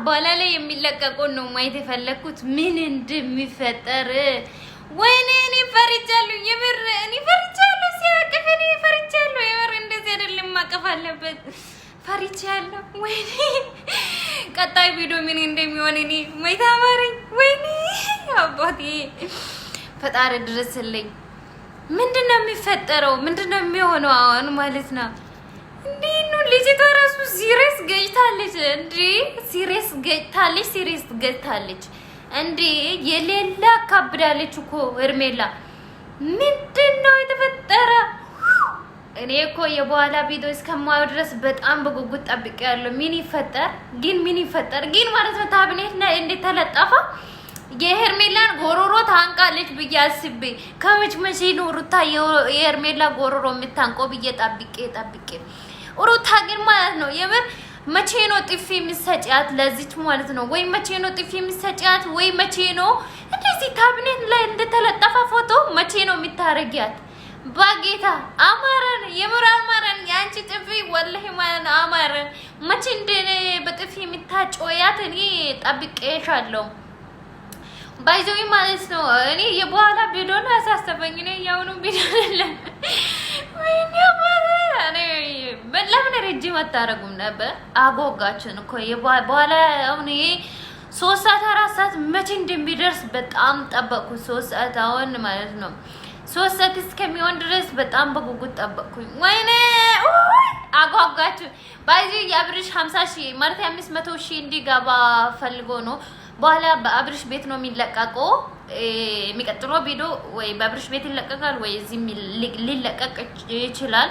በኋላ ላይ የሚለቀቀውን ነው ማየት የፈለግኩት ምን እንደሚፈጠር። ወይኔ እኔ ፈርቻለሁ፣ የምር እኔ ፈርቻለሁ። ሲያቅፍ እኔ ፈርቻለሁ። የምር እንደዚህ አይደለም ማቀፍ አለበት። ፈርቻለሁ። ወይኔ ቀጣይ ቪዲዮ ምን እንደሚሆን እኔ ማየት አማረኝ። ወይኔ አባቴ ፈጣሪ ድረስልኝ። ምንድን ነው የሚፈጠረው? ምንድን ነው የሚሆነው አሁን ማለት ነው? እንዴ ነው ልጅቷ ራሱ serious ገጭታለች። እንዴ serious ገጭታለች፣ serious ገጭታለች። እንዴ የሌላ አካብዳለች እኮ ሄርሜላ። ምንድን ነው የተፈጠረ? እኔ እኮ የበኋላ ቪዲዮ እስከማየው ድረስ በጣም በጉጉት ጠብቄያለሁ። ምን ይፈጠር ግን፣ ምን ይፈጠር ግን ማለት ነው። Thumbnail ላይ እንዴት ተለጠፈ? የሄርሜላን ጎሮሮ ታንቃለች ብዬ አስቤ ከመች መቼ ነው ሩታ የሄርሜላ ጎሮሮ የምታንቀው ብዬ ጠብቄ ጠብቄ፣ ሩታ ግን ማለት ነው የምር መቼ ነው ጥፊ የምትሰጪያት ለዚች ማለት ነው? ወይ መቼ ነው ጥፊ የምትሰጪያት? ወይ መቼ ነው እንደዚህ thumbnail ላይ እንደተለጠፈ ፎቶ መቼ ነው የምታረጊያት? በጌታ አማረን፣ የምር አማረን። የአንቺ ጥፊ ወላሂ ማለት ነው አማረን። መቼ እንደ በጥፊ የምታጮያት እኔ ጠብቄሻለሁ። By the way ማለት ነው። እኔ የበኋላ ቪዲዮ ነው ያሳሰበኝ። እኔ የአሁኑ ቪዲዮ አይደለም። ለምን ረጅም አታረጉም ነበር? አጓጓችን እኮ በኋላ። አሁን ይሄ 3 ሰዓት 4 ሰዓት መቼ እንደሚደርስ በጣም ጠበቅኩ። 3 ሰዓት አሁን ማለት ነው 3 ሰዓት እስከሚሆን ድረስ በጣም በጉጉት ጠበቅኩኝ። ወይኔ አጓጓችሁ። By the way የአብርሽ 50,000 ማለት 500,000 እንዲገባ ፈልጎ ነው። በኋላ በአብርሽ ቤት ነው የሚለቀቀው። የሚቀጥለው ቪዲዮ ወይ በአብርሽ ቤት ይለቀቃል ወይ እዚህ ሊለቀቅ ይችላል።